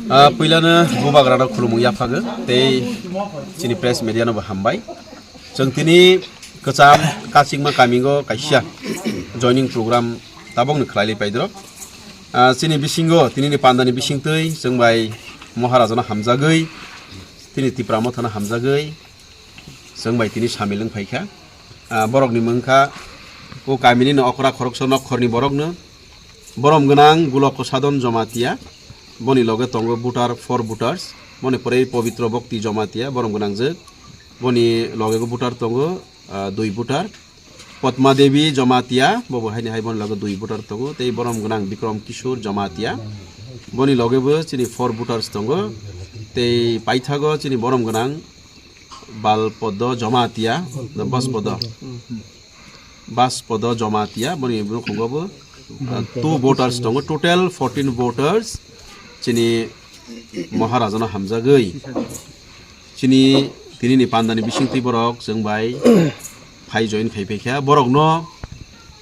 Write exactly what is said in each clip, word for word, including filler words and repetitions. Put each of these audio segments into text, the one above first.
Ah, puilano bubagrano khulumung yaphago tei chini press media no bo hambai. Chwng tini kwcham kachingma kamingo kaisa joining program tabokno khlailai paidrok. Ah, chini bisingo, tinini pandani bisingtwi chwng bai Maharajano hamjagwi, tini Tipra Mothano hamjagwi, chwng bai tini samil wng phaikha. Ah, borokni mung kha o kamini no okra khoroksa nokkhorni borokno. Borom gwnang Gulok Kosadon Jamatia, boni loge tongo voter, four voters, boni pore Pobitro Bhakti Jamatia, borom gwnangjwk, boni loge voter tongo, ah, dui voter. Padma Devi Jamatia, bobo haini hai boni loge dui voter tongo, tei borom gwnang Bikram Kishore Jamatia, boni loge bo chini four voters tongo, tei paithago chini borom gwnang Balpodo Jamatia, Baspodo. Baspodo Jamatia, boni nukhungo bo, uh, two voters tongo, total fourteen voters, chini Maharajano hamjagwi, chini tinini pandani bisingtwi borok chwng bai phai join khai phaikha, borokno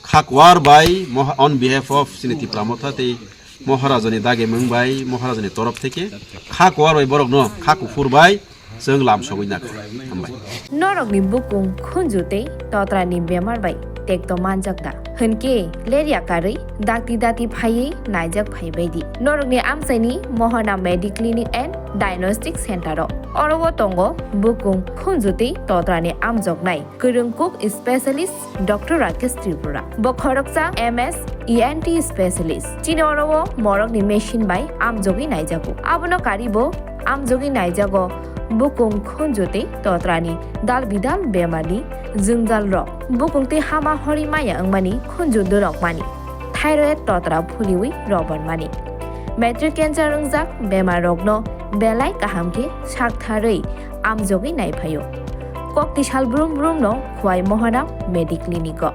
khakwar bai moha-, on behalf of chini Tipra Motha tei Maharajani dage mung bai, Maharajani torof theke khakwar bai borokno kha kuphur bai chwng lam sogwi nakha. Hambai. Norokni bukung khunju tei totrani bemar bai tekto manjak da? Hwnkhe lerya karwi dakti dati phaiwi naijak phaibaidi. Norokni amchaini Mohana Mediclinic and Diagnostic Center o. Oro o tongo bukung khunju tei totrani amjoknai kwrwng kuk specialist Doctor Rakesh Tripura. Bo khoroksa M S E N T specialist. Chini oro o morokni machine bai amjogwi naijago. Abono karibo amjogwi naijago bukung khunju tei totrani dal bidal bemarni jwngjal rok. Bukung tei hama hori maya wngmani, khunju dorok mani, thyroid totra phuliwi robormani, matric cancer wngjak bemar rokno belai kaham khe saktharwi amjogwi naiphaio. Kokti sal brum brum no Khwai Mohana Mediclinic o.